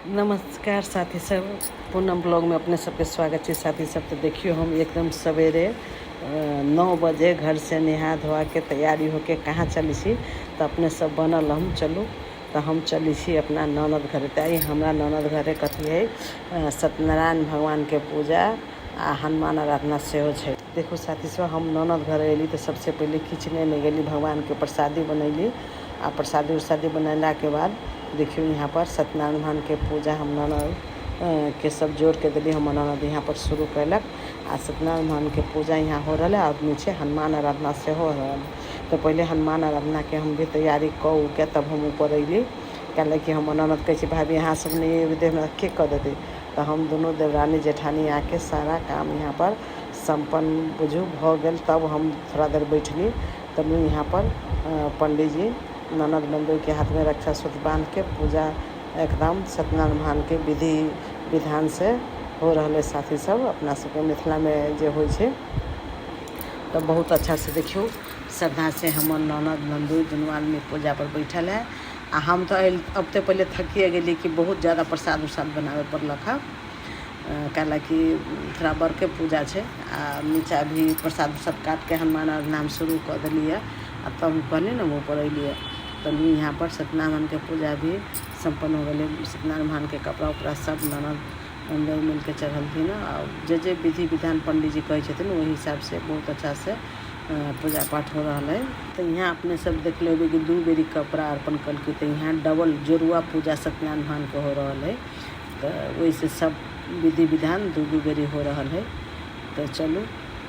नमस्कार साथी सब, पूनम ब्लॉग में अपने सबके स्वागत है। साथी सब, तो देखियो हम एकदम सवेरे 9 बजे घर से नहा धोआ के तैयारी होके कहाँ चली छी, तो अपने सब बनल हम चलू। तो हम चली छी अपना ननद घरे। तो आई हमरा ननद घरे कथी है, सत्यनारायण भगवान के पूजा आ हनुमान आराधना सेहो छै। देखो साथी सब, हम ननद घर अयली तो सबसे पहले किचने में गेली, भगवान के प्रसादी बनैली आ प्रसादी उरसादी बनैला के बाद देखियो यहाँ पर सत्यनारायण भगवान के पूजा हम ननद के सब जोड़ के दिली। हमर ननद यहाँ पर शुरू कैलक आ सत्यनारायण भगवान के पूजा यहाँ हो रहा है और नीचे हनुमान आराधना सेहो हो रहा है। तो पहले हनुमान आराधना के हम भी तैयारी कऽ के तब हम ऊपर अयली। कैले कि हमर ननद कहै छै, भाभी अहाँ सब नहीं अयबै तऽ हमरा के कऽ देतै। तो हम दोनों देवरानी जेठानी आके सारा काम यहाँ पर सम्पन्न बुझू भऽ गेल। तब हम थोड़ा देर बैठली, तब यहाँ पर पंडित जी ननद नंदोई के हाथ में रक्षा सूत्र बांध के पूजा एकदम सत्यनारायण भगवान के विधि विधान से हो रहा है। साथी सब, अपना सबके मिथिला में जे होइ छै तो बहुत अच्छा से देखियो श्रद्धा से हमर ननद नंदोई दुनू आदमी पूजा पर बैठल है। आ हम तो अब तो पहले थकिए गेली कि बहुत ज़्यादा प्रसाद उरसाद बनावे पड़लक है, कैलाकि थोड़ा बड़के पूजा छै आ नीचा भी प्रसाद उरसाद काट के हनुमान आराधना शुरू कऽ देलियै। आ तब हम कहली ने ऊपर अयलियै तब यहाँ पर सत्यनारायण भगवान के पूजा भी सम्पन्न हो गेलै। सत्यनारायण भगवान के कपड़ा उपड़ा सब ननद ननदोई मिलके चढ़लथिन आ जे जे विधि विधान पंडीजी कहै छथिन ओहि हिसाब से बहुत अच्छा से पूजा पाठ हो रहा है। तो यहाँ अपने सब देख लेबै कि 2 बेरी कपड़ा अर्पण कलकै, तो यहाँ डबल जोरुआ पूजा सत्यनारायण भगवान के हो रहा है। तो वैसे सब विधि विधान 2 बेरी हो रहा है। तो चलू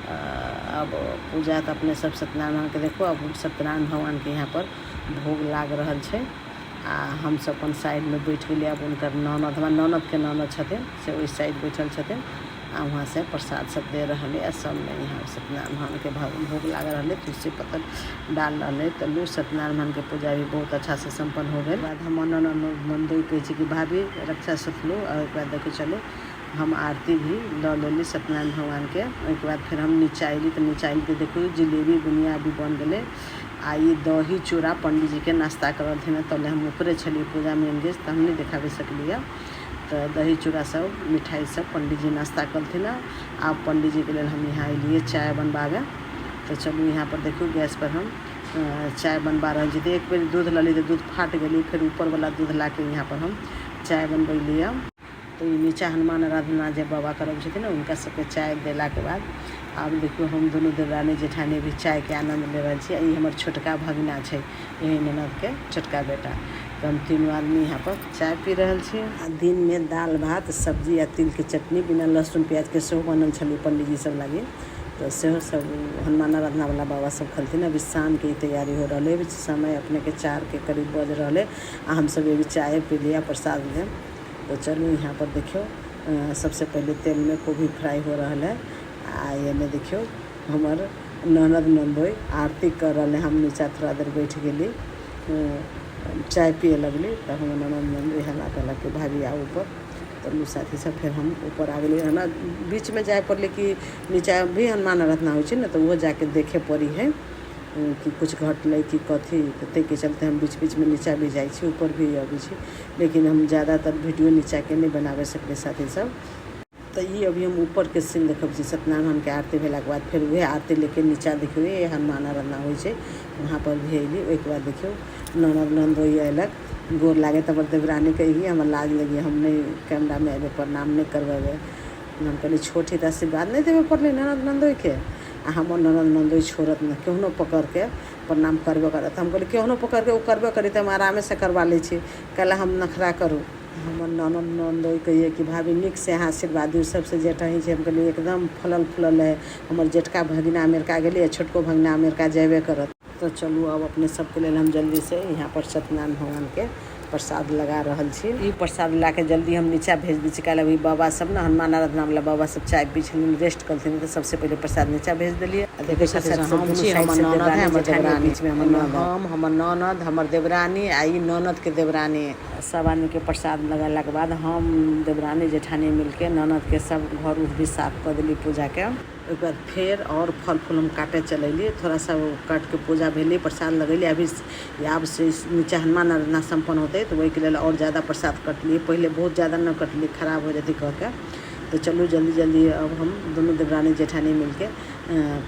अब पूजा तो अपने सब सत्यनारायण भगवान के देखो। अब सत्यनारायण भगवान के यहाँ पर भोग लाग रहल छै आ हम सब अपन साइड में बैठ गेलियै। अब उनकर ननद, हमर ननद के ननद छथिन से ओहि साइड बैठल छथिन आ वहाँ से प्रसाद सब दे रहल है। आ सब में यहाँ सत्यनारायण भगवान के भोग लाग रहल है, तुलसी पत्तर डाल रहल है। तो लू सत्यनारायण भगवान के पूजा भी बहुत अच्छा से सम्पन्न हो गेल। बाद हमर ननद ननदोई कहै छै कि भाभी रक्षा सूत्र लू और ओकर बाद देखो चलू हम आरती भी लऽ लेली सत्यनारायण भगवान के। ओहिके बाद फेर हम नीचा अयली, तऽ नीचा अयली तऽ देखू जिलेबी बुनिया भी बन गेलै आ ई दही चूड़ा पंडीजी के नाश्ता करलथिन। तले हम ऊपरे छलियै पूजा में एंगेज, तऽ हम नहि देखाबे सकलियै। तऽ दही चूड़ा सब मिठाई सब पंडीजी नाश्ता करलथिन। आब पंडीजी के लेल हम यहाँ अयलियै चाय बनबाबे। तऽ चलू यहाँ पर देखियौ गैस पर हम चाय बनबा रहल छी। तऽ एक बेर दूध लेली तऽ दूध फाटि गेलै, फेर ऊपरवला दूध लाके यहाँ पर हम चाय बनबेलियै। तो ई नीचा हनुमान आराधना जे बाबा करब छथिन ने, हुनका सबके चाय देलाके बाद आब देखियौ हम दुनू देवरानी जेठानी भी चायके आनन्द ले रहल छी। ई हमर छोटका भगिना छै, यही ननदके छोटका बेटा। तऽ हम तीनू आदमी यहाँ पर चाय पी रहल छी। आ दिनमे दालि भात सब्जी आ तिलके चटनी बिना लहसुन प्याजके सेहो बनल छलै पंडीजी सब लागी, तऽ सेहो सब हनुमान आराधना वाला बाबा सब खलथिन। अभी शामके ई तैयारी हो रहल है। अभी समय अपनेके 4 के करीब बज रहल है आ हमसब अभी चाय पी लिया प्रसाद लेब। तो चलू यहाँ पर देखियौ सबसे पहले तेल में कोबी फ्राई हो रहल है आ एने देखियौ हमर ननद ननदोई आरती कर रहल है। हम नीचा थोड़ा देर बैठ गेली, चाय पिए लगली। तब हमर ननद ननदोई हल्ला कहलक कि भाभी आउ ऊपर। तो साथी सब फेर हम ऊपर आ गेली। हमरा बीच में जाय पड़लै कि नीचा भी हनुमान आराधना होइ छै ने, तऽ ओहो जाके देखे पड़ी है कि कुछ घटलै कि कथी। तऽ ताहिके चलते हम बीच बीचमे नीचा भी जाइ छी, ऊपर भी अबै छी, लेकिन हम ज़्यादातर वीडियो नीचाके नहि बनाबे सकली साथी सब। तऽ ई अभी हम ऊपरके सीन देखबै छी। सत्यनारायण भगवानके आरती भेलाके बाद फेर उएह आरती लेके नीचा देखियौ ये हनुमान आराधना होइ छै, वहाँ पर भी अयली। ओहिके बाद देखियौ ननद ननदोई अयलक गोर लागे, तऽ हमर देवरानी कही हमर लाज लगी, हम नहि कैमरामे अयबै, प्रणाम नहि करबेबै। हम कहली छोट ही तऽ आशीर्वाद नहि देबे पड़लै ननद ननदोईके। आ हमर ननद ननदोई छोड़त नहि, केहनो पकड़के प्रणाम करबे करत। हम कहली केहनो पकड़के ओ करबे करी तऽ हम आरामेसँ करबा लै छी, कैला हम नखरा करू। हमर ननद ननदोई कहिए कि भाभी नीक से अहाँ आशीर्वाद दियौ, सबसे जेठही छै। हम कहलियै एकदम फलल फूलल है, हमर जेठका भगिना अमेरिका गेलै आ छोटको भगिना अमेरिका जेबे करत। तऽ चलू अब अपने सबके लेल हम जल्दी से यहाँ पर सत्यनारायण भगवान के प्रसाद लगा रहल छी। ई प्रसाद ला के जल्दी हम नीचा भेज दै छी, काल्हि अभी बाबा सब ने हनुमान आराधना वाला बाबा सब चाय पी छथिन, रेस्ट करथिन, तऽ सबसे पहिले प्रसाद नीचा भेज देलियै। आ देखै छथिन हम छी, हमर ननद है, हमर देवरानी, बीच में हमर ननद, हम, हमर ननद, हमर देवरानी आ ई ननद के देवरानी। सब आदमीके प्रसाद लगेलाके बाद हम देवरानी जेठानी मिलके ननदके सब घर उर भी साफ कऽ देली पूजाके। ओहिके बाद फेर आओर फल फूल हम काटै चलि अयली। थोड़ा सा काटिके पूजा भेलै, प्रसाद लगेली। अभी आब से नीचा हनुमान आराधना सम्पन्न होतै, तऽ ओहिके लेल आओर ज्यादा प्रसाद कटलियै। पहिले बहुत ज्यादा नहि कटलियै, खराब हो जेतै कहिके। तऽ चलू जल्दी जल्दी अब हम दुनू देवरानी जेठानी मिलके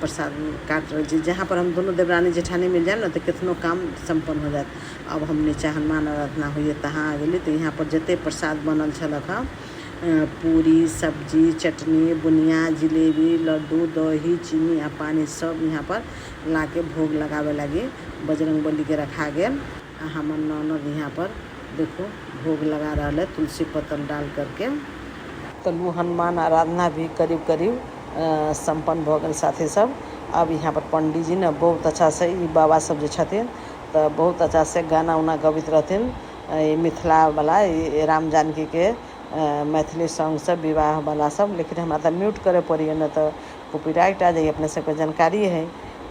प्रसाद काटि रहल छी। जहाँ पर हम दुनू देवरानी जेठानी मिल जाए ने, तऽ कितनो काम सम्पन्न हो जायत। अब हम नीचा हनुमान आराधना होइए तहाँ आ गेली। तऽ यहाँ पर जते प्रसाद बनल छलक हँ, पूरी, सब्जी, चटनी, बुनिया, जिलेबी, लड्डू, दही, चीनी आ पानी, सब यहाँ पर लाके भोग लगाबे लागी बजरंग बलीके रखा गेल। आ हमर ननद यहाँ पर देखू भोग लगा रहल है तुलसी पत्तल डाल करके। तऽ हनुमान आराधना भी करीब करीब सम्पन्न भऽ गेल साथी सब। अब यहाँ पर पंडीजी ने बहुत अच्छा से ई बाबा सब जे छथिन, तऽ बहुत अच्छा से गाना उना गबैत रहथिन, ई मिथिलावला, ई राम जानकीके मैथिली सॉन्ग सब, विवाहवला सब। लेकिन हमरा तऽ म्यूट करय पड़ैए, नहि तऽ कॉपीराइट आ जाइए, अपने सबके जानकारी है।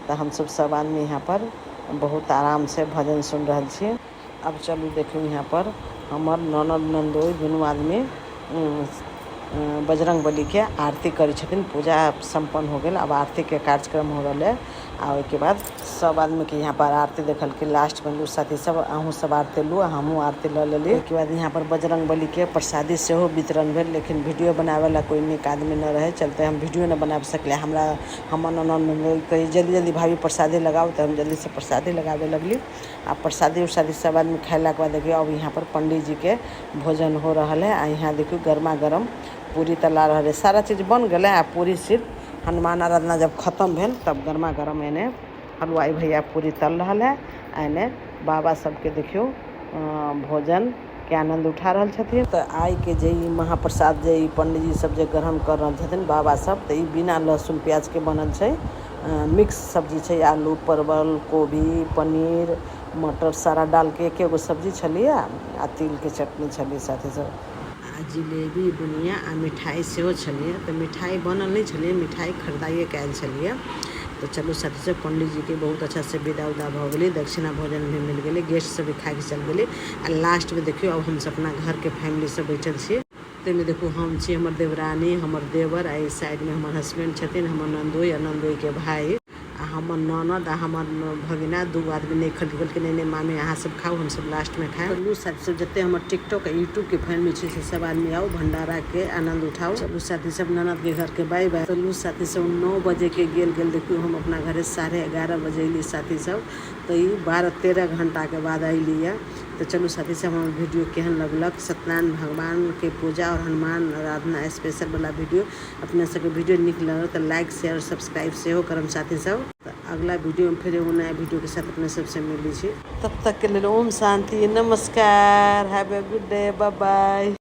तऽ हमसब सब आदमी यहाँ पर बहुत आरामसँ भजन सुनि रहल छी। आब चलू देखू, यहाँ पर हमर ननद ननदोइ दुनू आदमी बजरंग बलीके आरती करै छथिन। पूजा सम्पन्न हो गेल, आब आरतीके कार्यक्रम हो रहलै। आ ओहिके बाद सब आदमीके यहाँ पर आरती देखलकै। लास्टमे लू साथी सब, अहूँ सब आरती लू, हमहूँ आरती लऽ लेली। ओहिके बाद यहाँ पर बजरंग बलीके प्रसादी सेहो वितरण भेल, लेकिन वीडियो बनाबै ला कोइ नीक आदमी नहि रहै, चलते हम वीडियो नहि बना सकलियै। हमरा हमर ननद ननदोइ कही, जल्दी जल्दी भाभी प्रसादी लगाउ। तऽ हम जल्दीसँ प्रसादी लगाबे लगली। आ प्रसादी उरसादी सब आदमी खयलाके बाद देखियौ, अब यहाँ पर पंडीजीके भोजन हो रहल है। आ यहाँ देखियौ, गर्मा गरम पूरी तला रहल है। सारा चीज बन गेलै आ पूरी सिर्फ हनुमान आराधना जब खत्म भेल, तब गर्मा गरम एने हलवाई भैया पूरी तल रहल है। आ एने बाबा सबके देखियौ, भोजन के आनंद उठा रहल छथिन। तऽ आइके जे ई महाप्रसाद जे ई पंडीजी सब जे ग्रहण कर रहल छथिन बाबा सब, तऽ ई बिना लहसुन प्याजके बनल छै। मिक्स सब्जी छै, आलू, परवल, कोबी, पनीर, मटर सारा डालके एके गो सब्जी छलियै आ तिलके चटनी छलियै साथी सब। आ जिलेबी, बुनिया आ मिठाई सेहो छलियै। तऽ मिठाई बनल नहि छलियै, मिठाई खरीदाइएके आयल छलियै। तऽ चलू साथी सब, पंडीजीके बहुत अच्छासँ विदा उदा भऽ गेलै, दक्षिणा भोजन भी मिल गेलै, गेस्ट सब भी खाके चलि गेलै। आ लास्टमे देखियौ, अब हमसब अपना घरके फैमिली सब बैठल छी। ताहिमे देखू, हम छी, हमर देवरानी, हमर देवर, आ एहि साइडमे हमर हस्बैंड छथिन, हमर ननदोइ आ ननदोइके भाय, आ हमर ननद आ हमर भगिना दू आदमी नहि खेलकै। कहलकै, नहि नहि मामी, अहाँ सब खाउ, हमसब लास्टमे खायब। चलू साथी सब, जते हमर टिकटॉक आ यूट्यूबके फैमिली छै, से सब आदमी आउ, भंडाराके आनंद उठाउ। चलू साथी सब, ननदके घरके बाय बाय। चलू साथी सब, 9 बजेके गेल गेल देखियौ, हम अपना घरे 11:30 बजे अयली साथी सब। तऽ ई 12-13 घंटाके बाद अयली यऽ। तऽ चलू साथी सब, हमर वीडियो केहन लगलक, सत्यनारायण भगवानके पूजा और हनुमान आराधना स्पेशल वाला वीडियो? अपने सबके वीडियो नीक लगल तऽ लाइक, शेयर, सब्सक्राइब सेहो करम साथी सब। तऽ अगला वीडियो में फिर एगो नया वीडियो के साथ अपने सबसे मिलै छी। तब तक के लेल ओम शांति, नमस्कार, have a good day, bye bye.